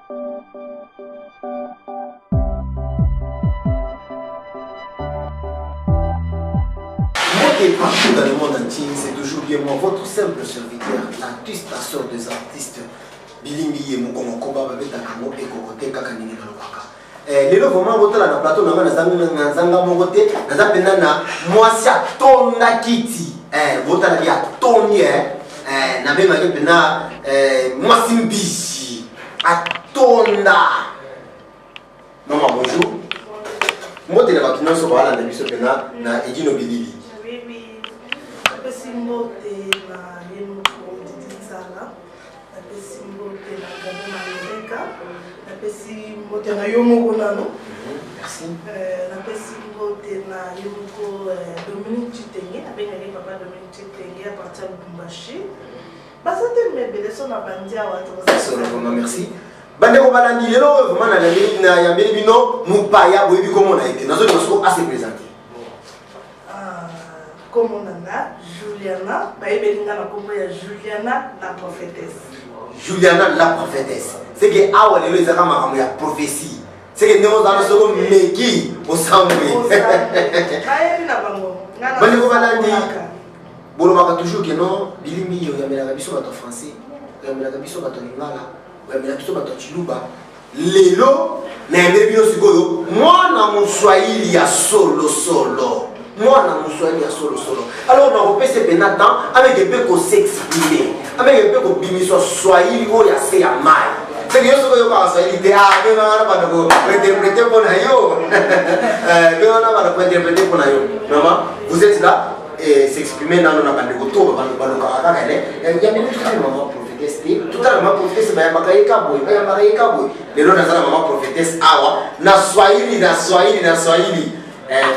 Mbote partout dans le monde entier, c'est toujours bien moi, votre simple serviteur, l'artiste, la sœur des artistes, Bilimbi ye mokongo koba babetaka yango ekoko te kaka ndenge nalobaka. Eh, lelo vraiment botala na plateau na nga nazanga moko te, naza mpenza na mwasi atonda kiti eh, botalaki atondi eh, eh, nabengaki mpenza eh, mwasi mbisi atonda. Mama bonjour. Mbote na bato nyonso baalanda biso mpena na Edino Bilili. Napesi mbote na ye moko Didi Nsala, napesi mbote na Gabo Maleleka, napesi mbote na yo moko nano. Merci. Napesi mbote na ye moko Dominique Tshitenge, abengaki papa Dominique Tshitenge à partir ya Lubumbashi. Baza te mebele so na bandi awa Solo vraiment merci. Bandeko balandi lelo oyo vraiment nayambeli nayambeli bino mopaya boyebi komona ye te nazolinga soko ase présenter. Kombo na nga Juliana, bayebeli nga na kombo ya Juliana la prophétesse. Juliana la prophétesse. C'est que awa lelo ezaka makambo ya prophétie. C'est que ndenge ozala soko meki osambwe. Bayebi na bango. Bandeko balandi bolobaka toujours que non bilimi oyambelaka biso bato ya français, oyambelaka biso bato ya lingala, oyambelaka biso bato ya tshiluba. Lelo nayambeli bino sikoyo mwana moswahili ya solosolo, mwana moswahili ya solosolo. Alors nakopesa mpena temps ameke mpe kosexprime, ameke mpe kobimiswa swahili oyo ya se ya mai. Seke yo soki oyokaka swahili te, ah, bino wana banda kointerprete mpo na yo, bino wana banda kointerprete mpo na yo. Maman, vous êtes là et s'exprimer nano na bandeko to balukaka kaka ne ya bino totali mama prophétesse te, totala mama prophétesse bayambaka ye ka boye, bayambaka ye ka boye. Lelo naza na mama prophétesse awa na swahili, na swahili, na swahili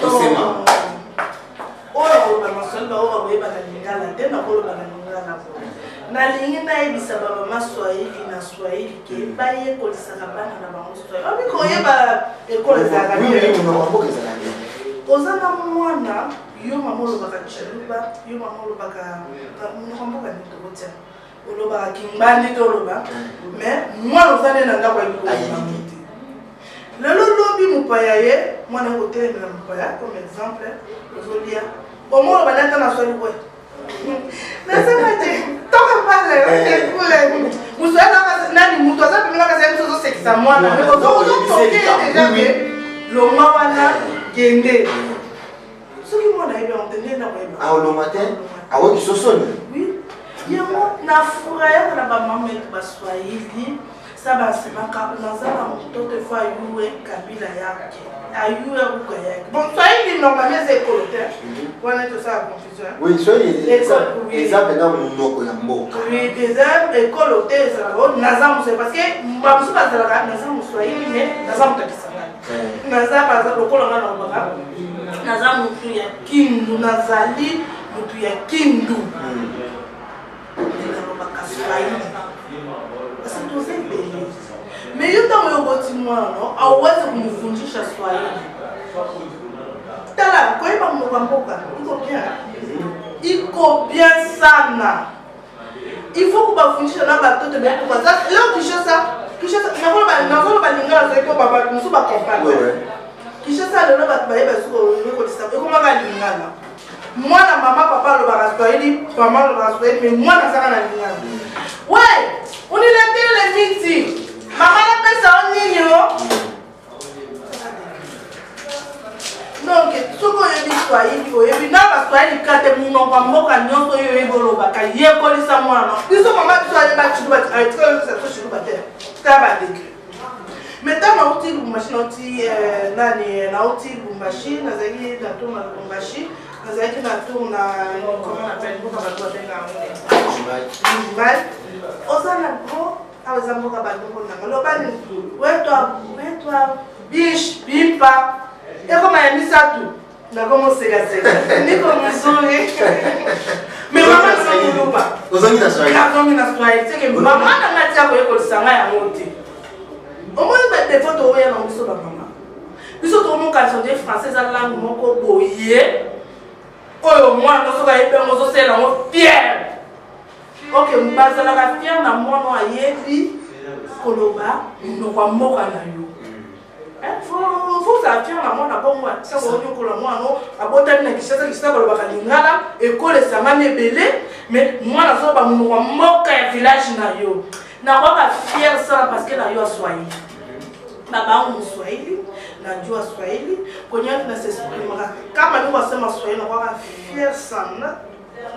tosema oyo koloba na swahili baoyo bakoyeba na lingala te, nakoloba na lingala boye. Nalingi nayebisa bamama swahili na swahili ke bayekolisaka bana na bango swahili. Obi koyeba ekolo ezalaka bien. Oza na mwana yo mama olobaka tshiluba, yo mama olobaka monoko mboka nini tokotia, olobaka kingbandi to oloba, mais mwana oza nde na ndako ayebi koloba te. Lelo lobi mopaya ye mwana kotelemela mopaya comme exemple ozolia omona banda ata na swali boye nasema te toka pale kule musoya nani mutu aza pembeni kasi biso ozosekisa mwana ozotoke deja ke longwa wana kende. Soki mwana ayebi yango te, ndenge nakoyeba aolongwa te, akoki sosoni. Oui, yango nafurayaka na bamama yetu baswahili sa basemaka unazala mtoto efo ayue kabila yake ayue ruka yake. Bon, swahili normalement eza ekolo te, wana tosala confusion. Oui, swahili eza mpena monoko ya mboka. Oui, eza ekolo te, ezalaka naza moswahili parce que bamosusu bazalaka naza moswahili mais naza moto ya Kisangani, naza baza lokola nga nalobaka naza motu ya Kindu, nazali motu ya Kindu, nalobaka swahili parce que toza ebele. Mais yo ntango yo oboti mwana no awezi kumufundisha swahili. Tala, koyeba monoko ya mboka iko bien, iko bien sana. Il faut kubafundisha na batoto bekoka. Leo Kinshasa, Kinshasa nazoloba lingala soki bato mosusu bacomprendre. Kinshasa lelo bato bayeba soki oyekolisa ekomaka lingala. Mwana mama papa alobaka swahili, mama alobaka swahili, mais mwana azaka na lingala. We uniletele miti mama napesa yo nini o. Donc soki oyebi swahili, oyebi na baswahili kate monoko ya mboka nyonso oyo oyebi olobaka, yekolisa mwana. Biso mama biso ayeba tshiluba, atika biso tshiluba te, ta badegre. Mais ntango nauti Lubumbashi, nauti nani, nauti Lubumbashi, nazalaki na tour na Lubumbashi, nazalaki na tour na comment on appelle mboka bato babenga yango Mbujimayi. Oza na gros awa eza mboka bandoko nanga loba nini wetwa wetwa bish bimpa ekoma ya misato nakomosekaseka niko mzuri mais mama nanga ozongi na swahili, nazongi na swahili seke mama nanga tia koyekolisa ngai yango te. Omoni badefo tokoya na biso bamama biso tokomokanisa nde français eza langue moko boye oyo mwana soki ayebi yango ozosalela yango fier. Ok, bazalaka fier na mwana ayebi. Koloba monoko ya mboka na yo. Faut ozala fier na mwana bongo. Sango onyokola mwana abotami na Kinshasa. Kinshasa balobaka lingala, ekolo esangani ebele, mais mwana azoloba monoko ya mboka ya village na yo. Nakwaka fier sana parce que na yo aswahili, babangu Mswahili, najua Swahili kwenye nasexprimaka kama niko asema Swahili, nakwaka fier sana.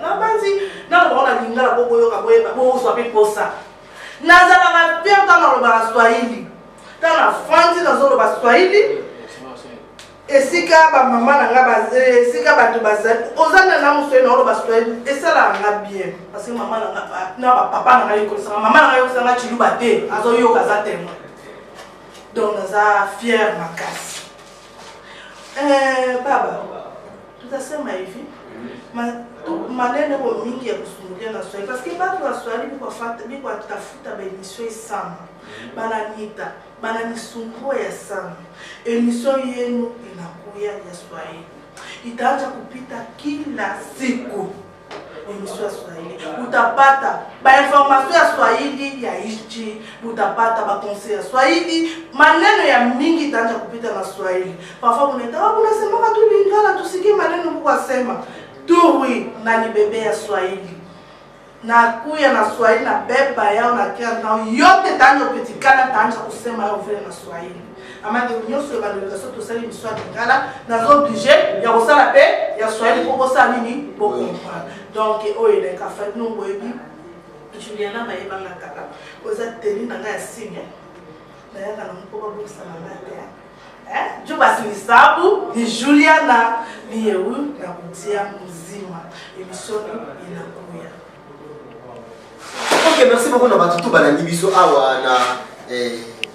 Nabanzi nalobango na lingala po boyoka, boyeba, bozwa mpe posa. Nazalaka fier ntango nalobaka Swahili, ntango nafandi nazoloba Swahili esika bamama na nga, esika bato bazali. Oza na na moswahili, naoloba swahili, esalaka nga bien parce que mama na nga na bapapa na nga yekolisanga. Mama na nga yekolisanga chiluba te, azoyoka, aza témoin. Donc naza fier makasi. Baba, tutasema hivi, maneno ko mingi ya kusumulia na Swahili parce que batu wa Swahili biko tafuta ba émission sana, bananita, bananisumbua ya sana. Émission yenu inakuya ya Swahili, itaanza kupita kila siku. Émission ya Swahili, utapata bainformation ya Swahili ya ichi, utapata baconseil ya Swahili, maneno ya mingi itaanza kupita na Swahili. Parfois munaita, munasemaka tu Lingala, tusikie maneno kukwasema turwi nani bebe ya Swahili. Nakuya na Swahili na beba yao na kia nao yote taanja kupitikana, taanja kusema yao vile na Swahili. Amande nyonso ebandoleka so tosali miso ya lingala, naza obligé ya kosala mpe ya Swahili mpo bosala nini? Bocomprendre. Donc oyo eleka fadi no boyebi Juliana, bayebanga kala oza teni na ngai ya signe, nayaka nango mpo babokisa na ngai te juu basi nisabu ni Juliana ni yeu na kutia mzima émission inakuya. Ok, merci beaucoup na bato tu balandi biso awa na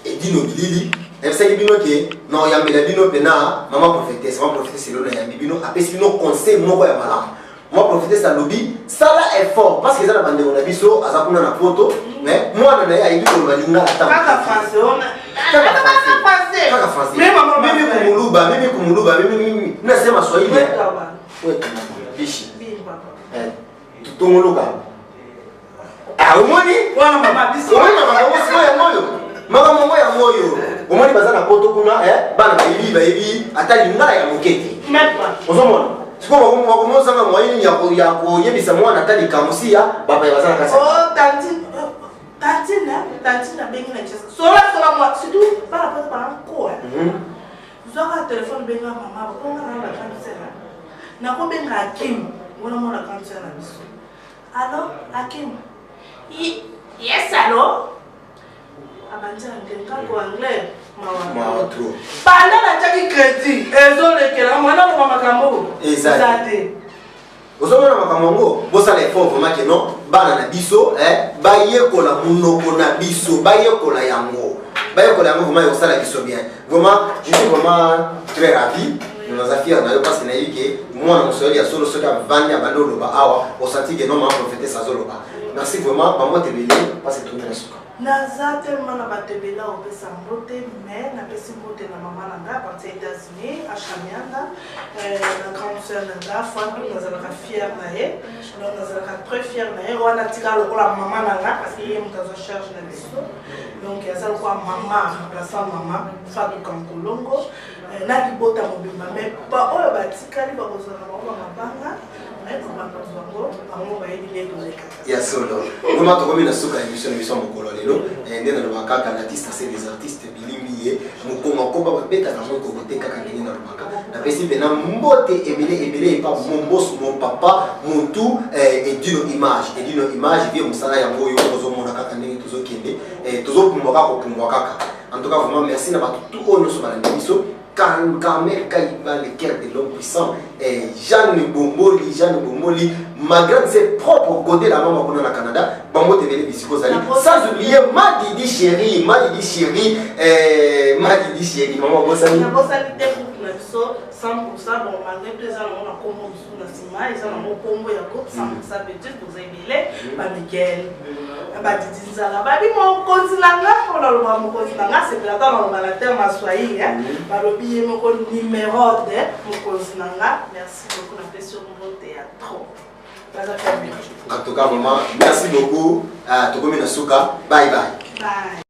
Edino Bilili. Nayebisaki bino ke na oyambela bino mpena mama prophétesse. Mama prophétesse lelo nayambi bino, apesi bino conseil moko ya malamu. Mama prophétesse alobi sala effort parce que eza na bandeko na biso aza kuna na poto, mais mwana na ye ayebi koloba lingala. Kaka français ona. Kaka français, kaka français. Mimi kumuluba, mimi kumuluba, mimi mimi nasema Swahili. Weka bishi tutongoloka. Ah, omoni? Wana mama biso. Omoni makambo sikoyo yango oyo, makambo yango yango oyo omoni baza na poto kuna, bana bayebi ata lingala ya moke te. Ozomona sikoyo bakomozanga moyen nini ya koyebisa mwana ata likambo si ya bapaya baza na kati. Tantine, tantine abengi na Kinshasa, sola sola mwa surtout bana poto banankoa. Zwaka telefone, benga mama bakonga na ba grande sœur, nakobenga Akim wana mwana grande sœur na biso. Allo Akim? Yes, allo. Abandi anglais kako, anglais. Mawa trop. Banda natiaki crédit, ezolekela mwana loba makambo. Eza te. Ozomona makambo yango, bosala effort vraiment ke non, bana na biso bayekola monoko na biso, bayekola yango, bayekola yango vraiment, ekosala biso bien. Vraiment, je suis vraiment très ravi, naza fier na yo parce que nayebi ke mwana moswahili ya solo, soki avandi abandi oloba awa, osanti ke non, mama prophétesse azoloba. Merci vraiment, bambote ebele parce que tokomi na suka. Naza tellement na bato ebele opesa mbote, mais napesi mbote na mama na ngai parti ya États-Unis, Ashamianda, na grande sœur na nga Fatu. Nazalaka fier na ye, donc nazalaka très fier na ye wana. Tika lokola mama na nga parce que ye moto azwa charge na biso, donc aza lokola mama, remplaçant mama Fatu Kankolongo na libota mobimba. Mais baoyo batikali bakozwa na bango bamabanga, mais kobanda kozwa yango, bango bayebi nde tolekaka. Ya solo vraiment, tokomi na suka ya émission na biso ya mokolo ya lelo. Nde nalobaka kaka, l'artiste c'est des artistes bilimbi ye mokongo akoba babetaka yango ekoko te. Kaka ndenge nalobaka, napesi mpena mbote ebele ebele epa momboso, mon papa motu, Edino Image. Edino Image vie, mosala yango oyo ozomona kaka ndenge tozokende, tozopumbwa kaka, kopumbwa kaka. En tout cas vraiment merci na bato tu oyo nyonso balandi biso. Carmel Kaïba, le cœur de l'homme puissant, et Jeanne Bomboli, Jeanne Bomboli, ma grande sœur propre côté la maman kuna na Canada, Bambo Tebele Bisiko Zali, sans oublier ma Didi chérie, ma Didi chérie, ma Didi chérie, maman Bossani. Nabosani te groupe na biso 100. Bon, malgré tout eza nango na kombo mosusu na nsima, eza nango kombo ya groupe 100 petit. Toza ebele, bamiguel, badidi nzala, babi mokonzi na nga mpo naloba mokonzi na nga sepelaka naloba na terme ya swahili, balobi ye moko numéro de mokonzi na nga. Merci beaucoup, napesi yo mbote ya trop, baza. En tout cas vraiment merci beaucoup, tokomi na suka, bye bye. Bye. Bye.